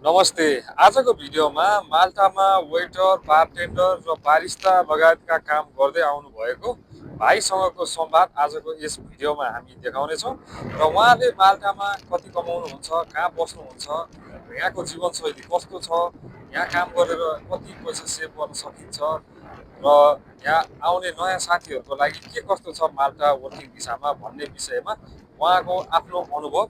नमस्ते। आजको भिडियोमा माल्टामा वेटर, बारटेन्डर र बारिस्ता लगायतका काम गर्दै आउनुभएको भाइसँगको संवाद आजको यस भिडियोमा हामी देखाउनेछौँ र उहाँले माल्टामा कति कमाउनुहुन्छ, कहाँ बस्नुहुन्छ, यहाँको जीवनशैली कस्तो छ, यहाँ काम गरेर कति पैसा सेभ गर्न सकिन्छ र यहाँ आउने नयाँ साथीहरूको लागि के कस्तो छ माल्टा वर्किङ भिसामा भन्ने विषयमा उहाँको आफ्नो अनुभव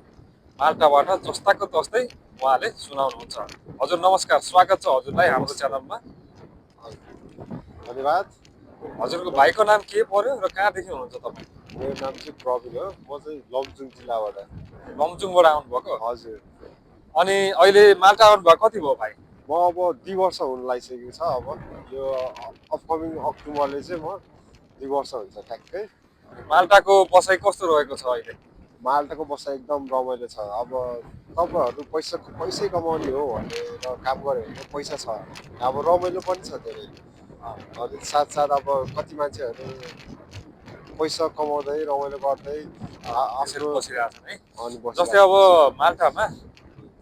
माल्टाबाट जस्ताको तस्तै उहाँले सुनाउनुहुन्छ। हजुर नमस्कार, स्वागत छ हजुरलाई हाम्रो नमस्ते। च्यानलमा। धन्यवाद। हजुरको भाइको नाम के पर्यो र कहाँदेखि हुनुहुन्छ तपाईँ? मेरो नाम चाहिँ प्रवीण हो। म चाहिँ लमजुङ जिल्लाबाट। लमजुङबाट आउनुभएको? हजुर। अनि अहिले माल्टा आउनुभएको कति भयो भाइ? म अब 2 वर्ष हुन लागिसकेको छ। अब यो अपकमिङ अक्टोबरले चाहिँ म 2 वर्ष हुन्छ ठ्याक्कै। माल्टाको बसाइ कस्तो रहेको छ अहिले? माल्टाको बसाइ एकदम रमाइलो छ। अब तपाईँहरू पैसै कमाउने हो भनेर काम गऱ्यो भने पैसा छ, अब रमाइलो पनि छ धेरै। अनि साथसाथ अब कति मान्छेहरू पैसा कमाउँदै रमाइलो गर्दै त्यसरी आफ्नो बसिरहेको छन् है। अनि जस्तै बसिरहेको अब छ। माल्टामा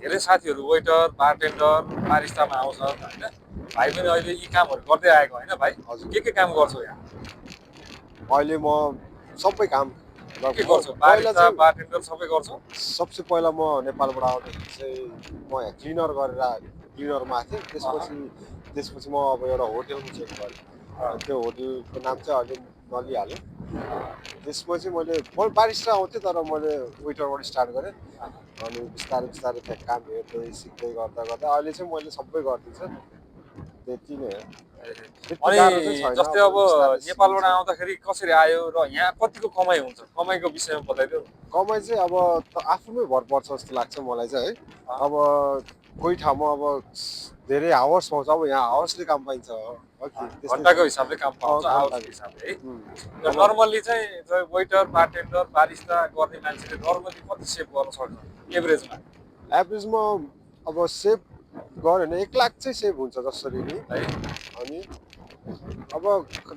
धेरै साथीहरू वेटर, बारटेन्डर, बारिस्तामा आउँछन् होइन? भाइ पनि अहिले यी कामहरू गर्दै आएको होइन भाइ? हजुर। के काम गर्छौ यहाँ? अहिले म सबै काम के म गर्छौ? पहिला बारिस्ता, चाहिँ बारटेन्डर सबै गर्छौ? सबसे पहिला म नेपालबाट आउँदाखेरि चाहिँ म यहाँ क्लिनरमा थिएँ। त्यसपछि म अब एउटा होटेलमा चेक गरेँ। अनि त्यो होटेलको नाम चाहिँ अहिले नलिहालेँ। त्यसमा चाहिँ म बारिस्ता आउँथेँ, तर मैले वेटरबाट स्टार्ट गरेँ। अनि बिस्तारै बिस्तारै त्यहाँ काम हेर्दै सिक्दै गर्दा गर्दा अहिले चाहिँ मैले सबै गरिदिन्छु। त्यति नै हो। त्यति अनि गाह्रो चाहिँ छैन, जस्तै अब अब बिस्तारै नेपालबाट सिकिन्छ। आउँदाखेरि कसरी आयो र यहाँ कतिको कमाइ हुन्छ? कमाइको विषयमा बताइदेऊ। कमाइ चाहिँ अब आफूमै भर पर्छ जस्तो लाग्छ मलाई चाहिँ है। अब कोही ठाउँमा अब धेरै हावर्स पाउँछ, अब यहाँ हावर्सले काम पाइन्छ हो कि त्यस्तै छ। घन्टाको हिसाबले काम पाउँछ, आवर्सको घन्टाको। हिसाबले है। र अब नर्मल्ली चाहिँ वेटर, बारटेन्डर, बारिस्ता गर्ने मान्छेले नर्मल्ली कति सेभ गर्न सक्छ एभरेजमा एभरेजमा अब सेभ गऱ्यो भने 1 लाख चाहिँ सेभ हुन्छ जसरी नि। है? अनि अब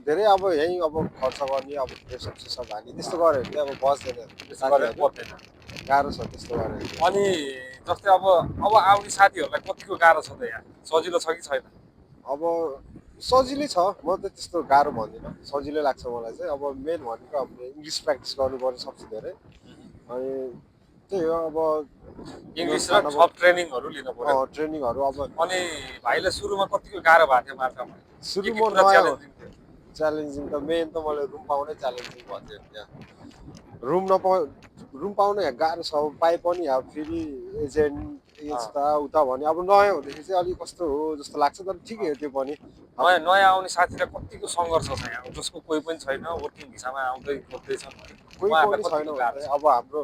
धेरै अब यहीँ अब खर्च गर्ने, अब पेसप सेसप हाल्ने त्यस्तो गऱ्यो भने चाहिँ अब बस्दैन त्यस्तो गरेर साथीहरू। पर्दैन। गाह्रो छ त्यस्तो गऱ्यो भने चाहिँ। अनि जस्तै अब आउने साथीहरूलाई कतिको गाह्रो छ त यहाँ? सजिलो छ कि छैन? अब सजिलै छ, म त त्यस्तो गाह्रो भन्दिनँ, सजिलै लाग्छ मलाई चाहिँ। अब मेन भनेको हामीले इङ्ग्लिस प्र्याक्टिस गर्नुपर्छ सबसे धेरै। अनि त्यही हो, अब इङ्ग्लिस र खाना जब ट्रेनिङहरू लिनु पर्यो। ट्रेनिङहरू अब अनि भाइलाई सुरुमा कतिको गाह्रो भएको थियो माल्टामा? के सुरुमा कुरा नयाँ च्यालेन्जिङ थियो? च्यालेन्जिङ त मेन त मलाई रुम पाउनै च्यालेन्जिङ भएको थियो यहाँ। रुम पाउन यहाँ गाह्रो छ। अब पाए पनि अब फेरि एजेन्ट यता उता भने अब नयाँ हुँदाखेरि चाहिँ अलिक कस्तो हो जस्तो लाग्छ, तर ठिकै हो त्यो पनि। अब नयाँ नयाँ आउने साथीलाई कतिको सङ्घर्ष छ यहाँ, जसको कोही पनि छैन, वर्किङ भिसामा आउँदै खोज्दैछन् है, कोही उहाँहरूलाई पनि छैन कतिको भने गाह्रो चाहिँ छ? अब हाम्रो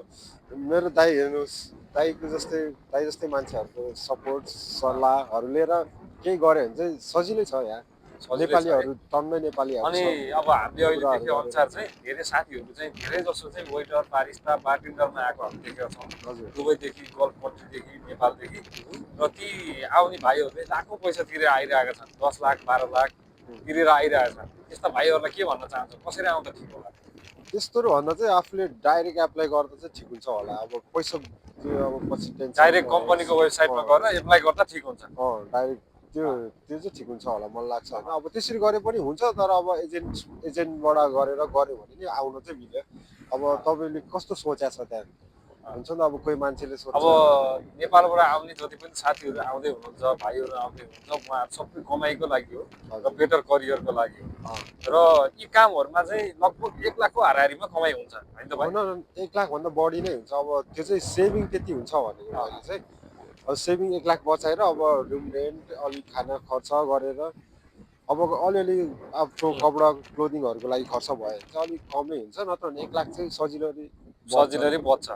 मेरो दाइ हेर्नुहोस्, दाइ जस्तै मान्छेहरूको सपोर्ट सल्लाहहरू लिएर केही गऱ्यो भने चाहिँ सजिलै छ यहाँ। सजिलै छ है। नेपालीहरू टन्नै नेपालीहरू अनि छ। अब हामीले अहिले कुराहरू देखे गरेर। अनुसार चाहिँ धेरै साथीहरू चाहिँ धेरै जसो चाहिँ वेटर, बारिस्ता, बारटेन्डरमा आएको हामी देखेका छौँ। हजुर। दुबईदेखि, गल्फ कन्ट्रीदेखि, नेपालदेखि। र ती आउने भाइहरूले लाखौँ पैसा तिरेर आइरहेका छन्, 10 लाख 12 लाख तिरेर आइरहेका छन्। यस्ता भाइहरूलाई के भन्न चाहन्छ, कसरी आउँदा ठिक होला? त्यस्तोहरू भन्दा चाहिँ आफूले डाइरेक्ट एप्लाई गर्दा चाहिँ ठिक हुन्छ होला। अब पैसा त्यो अब पछि टेन्सन डाइरेक्ट कम्पनीको वेबसाइटमा गएर एप्लाई गर्दा ठिक हुन्छ। डाइरेक्ट त्यो चाहिँ ठिक हुन्छ होला मलाई लाग्छ होइन। अब त्यसरी गरे पनि हुन्छ, तर अब एजेन्टबाट गऱ्यो भने नि आउन चाहिँ मिल्यो। अब तपाईँले कस्तो सोचेको छ त्यहाँ हुन्छ नि, अब कोही मान्छेले अब सोध्छ। नेपालबाट आउने जति पनि साथीहरू आउँदै हुनुहुन्छ, भाइहरू आउँदै हुनुहुन्छ, उहाँहरू सबै कमाइको लागि हो र हजुर। बेटर करियरको लागि हो। र यी कामहरूमा चाहिँ लगभग 1 लाखको हाराहारीमा कमाइ हुन्छ होइन त भाइ? हुन 1 लाखभन्दा बढी नै हुन्छ। अब त्यो चाहिँ सेभिङ त्यति हुन्छ भनेको मैले चाहिँ। अब सेभिङ 1 लाख बचाएर अब रुम रेन्ट अलिक खाना खर्च गरेर अब अलिअलि आफ्नो कपडा क्लोदिङहरूको लागि खर्च भयो भने चाहिँ अलिक कमै हुन्छ, नत्र भने 1 लाख चाहिँ सजिलै बच्छ। सजिलै बच्छ।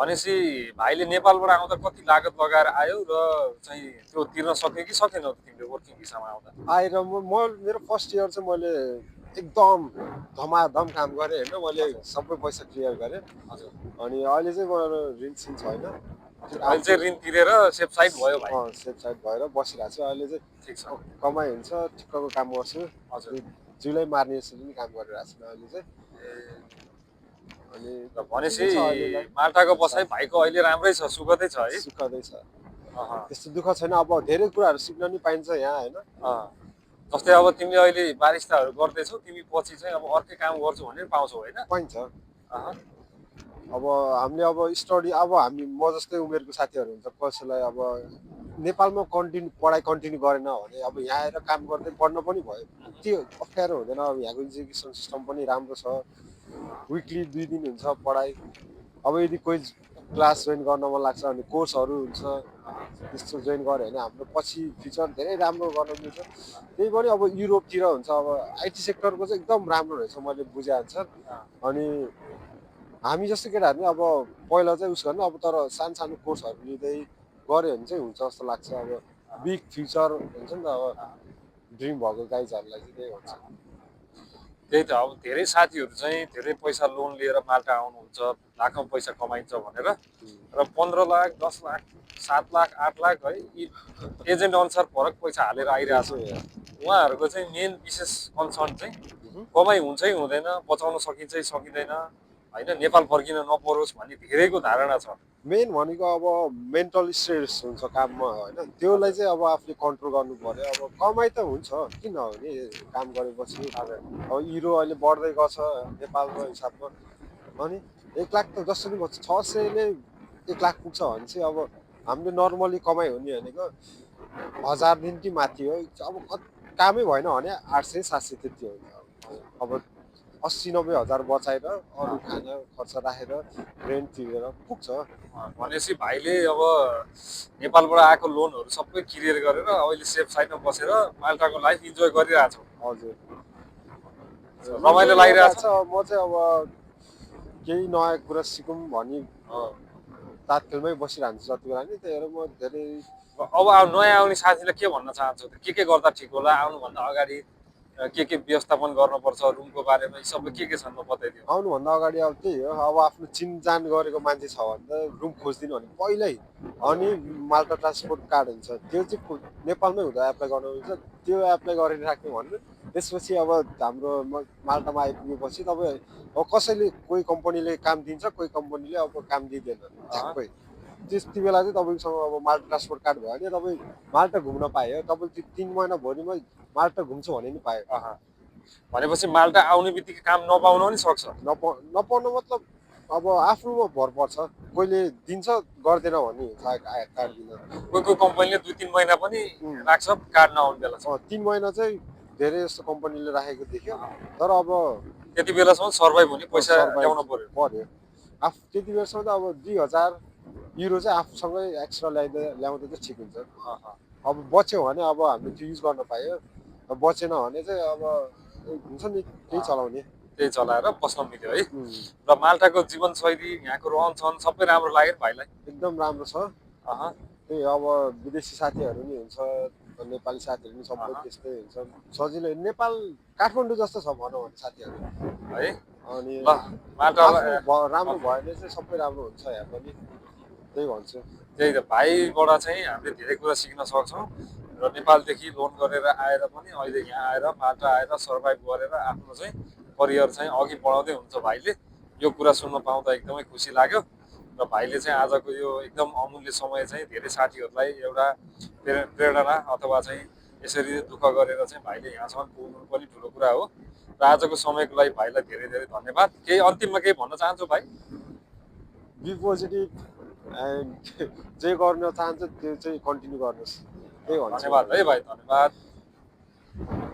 भनेपछि भाइले नेपालबाट आउँदा कति लागत लगाएर आयो र चाहिँ त्यो तिर्न सक्यो कि सकेन तिमीले वर्किङ भिसामा आउँदा? आएर मेरो फर्स्ट इयर चाहिँ मैले एकदम धमाधम काम गरेँ होइन। मैले हजुर सबै पैसा क्लियर गरेँ। हजुर। अनि अहिले चाहिँ मेरो ऋण सिन छैन। अहिले चाहिँ ऋण तिरेर सेफ साइड भयो भाइ? सेफ साइड भएर बसिरहेको छु अहिले चाहिँ। ठिक छ। कमाइ हुन्छ, ठिक्कको काम गर्छु। हजुर। जिउलाई मार्ने जस्तो पनि काम गरिरहेको छु अहिले चाहिँ। अनि र ठिकै भनेपछि छ अहिलेलाई। माल्टाको बसाइ भाइको अहिले राम्रै छ, सुखदै छ है? सुखदै छ। अहँ, त्यस्तो दुःख छैन। अब धेरै कुराहरू सिक्न नि पाइन्छ यहाँ होइन। अँ। जस्तै अब तिमीले अहिले बारिस्ताहरू गर्दैछौ, तिमी पछि चाहिँ अब अर्कै काम गर्छु भने पाउँछौ होइन? पाइन्छ। अहँ, अब हामीले अब स्टडी अब हामी म जस्तै उमेरको साथीहरू हुन्छ, कसैलाई अब नेपालमा पढाइ कन्टिन्यू गरेन भने अब यहाँ आएर काम गर्दै पढ्न पनि भयो, त्यो अप्ठ्यारो हुँदैन। अब यहाँको एजुकेसन सिस्टम पनि राम्रो छ, विकली 2 दिन हुन्छ पढाइ। अब यदि कोही क्लास जोइन गर्न मन लाग्छ भने कोर्सहरू हुन्छ, त्यस्तो जोइन गऱ्यो भने हाम्रो पछि फ्युचर धेरै राम्रो गर्न मिल्छ। त्यही पनि अब युरोपतिर हुन्छ, अब आइटी सेक्टरको चाहिँ एकदम राम्रो रहेछ मैले बुझे अनुसार। अनि हामी जस्तो केटाहरू नि अब पहिला चाहिँ उस गर्नु, अब तर सानो सानो कोर्सहरू लिँदै गऱ्यो भने चाहिँ हुन्छ जस्तो लाग्छ। अब बिग फ्युचर हुन्छ नि त, अब ड्रिम भएको गाइजहरूलाई चाहिँ त्यही हुन्छ। त्यही त अब धेरै साथीहरू चाहिँ धेरै पैसा लोन लिएर माल्टा आउनुहुन्छ, लाखौँ पैसा कमाइन्छ भनेर, र 15 लाख 10 लाख 7 लाख 8 लाख है यी एजेन्ट अनुसार फरक पैसा हालेर आइरहेछ। उहाँहरूको चाहिँ मेन विशेष कन्सर्न चाहिँ कमाइ हुन्छै हुँदैन, बचाउन सकिन्छै सकिँदैन होइन, नेपाल फर्किन नपरोस् भन्ने धेरैको धारणा छ। मेन भनेको अब मेन्टल स्ट्रेस हुन्छ काममा होइन, त्यसलाई चाहिँ अब आफूले कन्ट्रोल गर्नु पर्यो। अब कमाइ त हुन्छ किन हुने, काम गरेपछि। अब युरो अहिले बढ्दै गछ नेपालको हिसाबमा, अनि 1 लाख त जसरी भन्छ 600ले 1 लाख पुग्छ भने चाहिँ अब हामीले नर्मली कमाइ हुने भनेको 1000 दिन कि माथि हो। अब कामै भएन भने 800 700 त्यति हुन्छ। अब 80-90 हजार बचाएर अरू खाना खर्च राखेर रेन्ट तिरेर पुग्छ। भनेपछि भाइले अब नेपालबाट आएको लोनहरू सबै क्लियर गरेर अहिले सेफ साइडमा बसेर माल्टाको लाइफ इन्जोय गरिरहेछौ। हजुर, रमाइलो लागिरहेछ। म चाहिँ अब केही नयाँ कुरा सिकौँ भनी तात्कालमै बसिरहन्छु जति बेला नि, त्यही भएर म धेरै अब नयाँ आउने साथीलाई के भन्न चाहन्छौ, के गर्दा ठिक होला, आउनुभन्दा अगाडि के व्यवस्थापन गर्नुपर्छ, रुमको बारेमा यी सबै के छन् बताइदिनु। आउनुभन्दा अगाडि अब त्यही हो, अब आफ्नो चिनजान गरेको मान्छे छ भने त रुम खोजिदिनु भने पहिल्यै। अनि माल्टा ट्रान्सपोर्ट कार्ड हुन्छ, त्यो चाहिँ नेपालमै हुँदा एप्लाई गर्नु मिल्छ, त्यो एप्लाई गरेर राख्नु भने त्यसपछि अब हाम्रो माल्टामा आइपुगेपछि तपाईँ अब कसैले कोही कम्पनीले काम दिन्छ, कोही कम्पनीले अब काम दिँदैन झ्याप्पै। त्यति बेला चाहिँ तपाईँसँग अब माल्टा ट्रान्सपोर्ट कार्ड भयो भने तपाईँ माल्टा घुम्न पायो। तपाईँ त्यो 3 महिना भरिमै माल्टा घुम्छु भने नि पायो। भनेपछि माल्टा आउने बित्तिकै काम नपाउन पनि सक्छ। नपाउनु मतलब अब आफ्नोमा भर पर्छ, कोहीले दिन्छ गर्दैन भन्ने हुन्छ कार्ड दिन। कोही कम्पनीले 2-3 महिना पनि राख्छ कार्ड नआउने बेला। 3 महिना चाहिँ धेरै जस्तो कम्पनीले राखेको देख्यो, तर अब त्यति बेलासम्म सर्भाइभ हुने पैसा ल्याउनु पर्यो। आफू त्यति बेलासम्म त अब 2000 युरो चाहिँ आफूसँगै एक्स्ट्रा ल्याउँदा चाहिँ ठिक हुन्छ। अब बच्यो भने अब हामीले त्यो युज गर्न पायो, अब बचेन भने चाहिँ अब हुन्छ नि त्यही चलाउने। त्यही चलाएर बस्न मिल्यो है। र माल्टाको जीवनशैली, यहाँको रहनसहन सबै राम्रो लाग्यो भाइलाई? एकदम राम्रो छ। त्यही अब विदेशी साथीहरू नि हुन्छ, नेपाली साथीहरू नि सबै त्यस्तै हुन्छ, सजिलो। नेपाल काठमाडौँ जस्तो छ भनौँ भने साथीहरू है। अनि माल्टा राम्रो भयो भने चाहिँ सबै राम्रो हुन्छ यहाँ पनि, त्यही भन्छु। त्यही त भाइबाट चाहिँ हामीले धेरै कुरा सिक्न सक्छौँ, र नेपालदेखि लोन गरेर आएर पनि अहिले यहाँ आएर माल्टा आएर सर्भाइभ गरेर आफ्नो चाहिँ करियर चाहिँ अघि बढाउँदै हुन्छ भाइले। यो कुरा सुन्न पाउँदा एकदमै खुसी लाग्यो, र भाइले चाहिँ आजको यो एकदम अमूल्य समय चाहिँ धेरै साथीहरूलाई एउटा प्रेरणा अथवा चाहिँ यसरी दुःख गरेर चाहिँ भाइले यहाँसम्म पुग्नु पनि ठुलो कुरा हो। र आजको समयको लागि भाइलाई धेरै धेरै धन्यवाद। केही अन्तिममा केही भन्न चाहन्छु भाइ? बी पोजिटिभ एन्ड जे गर्न चाहन्छ त्यो चाहिँ कन्टिन्यू गर्नुहोस्, त्यही भन्छु। धन्यवाद है भाइ, धन्यवाद।